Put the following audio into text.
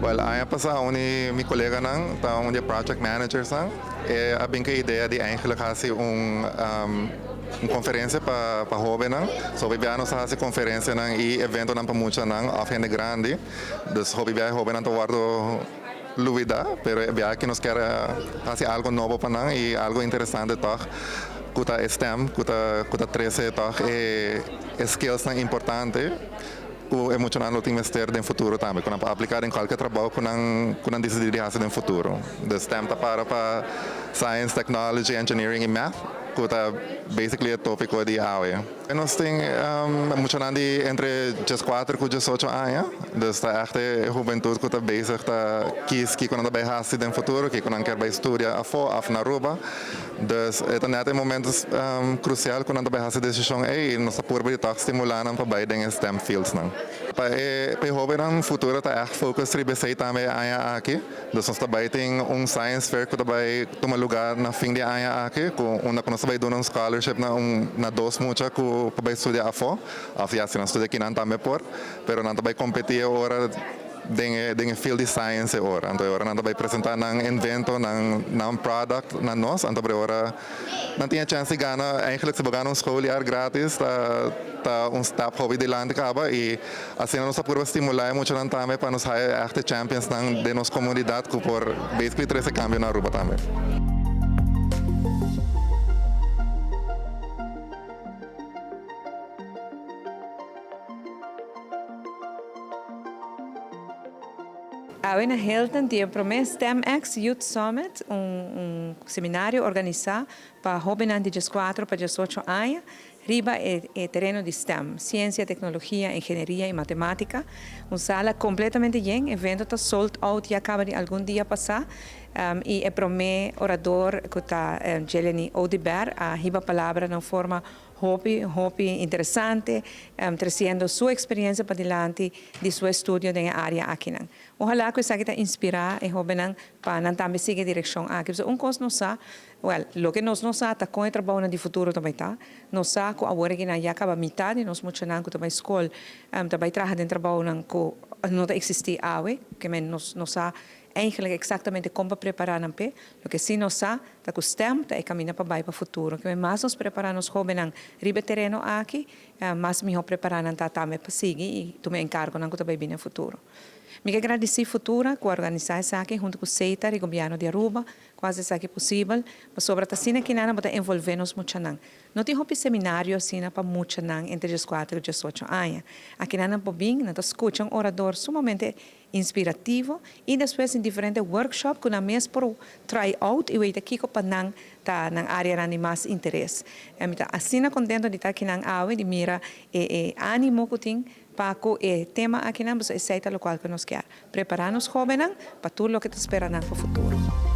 Well, aña pasa un di mi coleganan, ta un di e project managersnan, e a bin cu e idea di eigenlijk haci un un conferencia pa pa hobennan. So hopi bia nos ta haci conferencianan y eventonan pa muchanan of hende grandi. Dus hopi bia e hobennan ta wordo lubida, pero e bia aki nos kier haci algo nobo pa nan y algo interesante tog cu ta e STEM cu ta cu ta trece tog e e skillsnan importante. Ku e muchanan lo tin mester den futuro tambe, ku nan por apliká den kualke trabou ku nan ku nan disidí di hasi den futuro. Dus STEM ta para pa Science, Technology, Engineering i Math, ku ta basically e tópiko di awe. Nos tin muchanan di entre dieskuater ku diesocho aña, dus ta ègt e hubentut ku ta bezig ta kis kiko nan ta bai hasi den futuro, kiko nan kier bai studia afó òf na Aruba. Dus e ta net e momento crucial cu nan ta bay haci decision ey y nos ta purba di toch stimula nan pa bay den e STEM fields nan. Pa e pa e hobennan futuro ta echt focus riba esey tambe e aña aki. Dus nos ta bay tin un science fair cu ta bay tuma lugar na fin di e aña aki cu unda cu nos ta bay duna un scholarship na un na dos mucha cu pa bay studia afo of ya si nan studia aki nan tambe por pero nan ta bay competi e ora Den e den e field di science e ora. Anto e ora nan ta bai presenta nan invento, nan nan product na nos. Anto por e ora nan tin e chance di gana. Eigenlijk si bo gana un schooljaar gratis ta ta un stap hopi dilanti caba y asina nos ta purba stimula e muchanan tambe pa nos haya e echte championsnan den nos comunidad cu por basically trece cambio na Aruba tambe. Awe na Hilton tin e promé STEMx Youth Summit, un seminario organisá pa hóbennan di dieskuater pa diesocho aña riba e tereno di stem, siensia, teknologia, ingenieria i matemátika. Un sala kompletamente yen, evento ta sold out ya kaba di algun dia pasá i e promé orador ku ta Jeleny Oduber a hiba palabra na un forma Hopi, hopi interesante, treciendo su experiencia padilanti di su estudio den e area akinan. Ojalá cu esaki ta inspira e hobennan pa nan tambe sigui e direccion aki. Pasobra un cos nos sa, well, loke nos no sa ta con e trabounan di futuro ta bay ta. Nos sa cu awor akinan ya caba mitad di nos muchanan cu ta bay scol ta bay traha den trabounan cu no ta existi awe. Ke men nos no sa Eigenlijk exactamente con pa prepara nan p'e. Loke si nos sa ta cu stem ta e caminda pa bay pa futuro. Kimen mas nos prepara nos hobennan riba e tereno aki, mas miho prepara nan ta tambe pa sigui y tuma e encargonan cu ta bay bini den futuro. Mi ke gradici Futura cu a organisa esaki hunto cu Setar y Gobierno di Aruba cu haci esaki posibel, pasobra ta asina kinan bo ta envolve nos muchanan. No tin hopi seminario asina pa muchanan entre dieskuater y diesocho aña. Akinan nan por bin, nan ta scucha un orador sumamente inspirativo y despues tin diferente workshop cu nan mes por try out y weta kico pa nan ta nan areanan di mas interes. Mi ta asina contento di ta akinan awe di mira e e animo cu tin pa cu e tema akinan pasobra esey ta locual cu nos kier prepara nos hobennan pa tur loke ta spera nan pa futuro.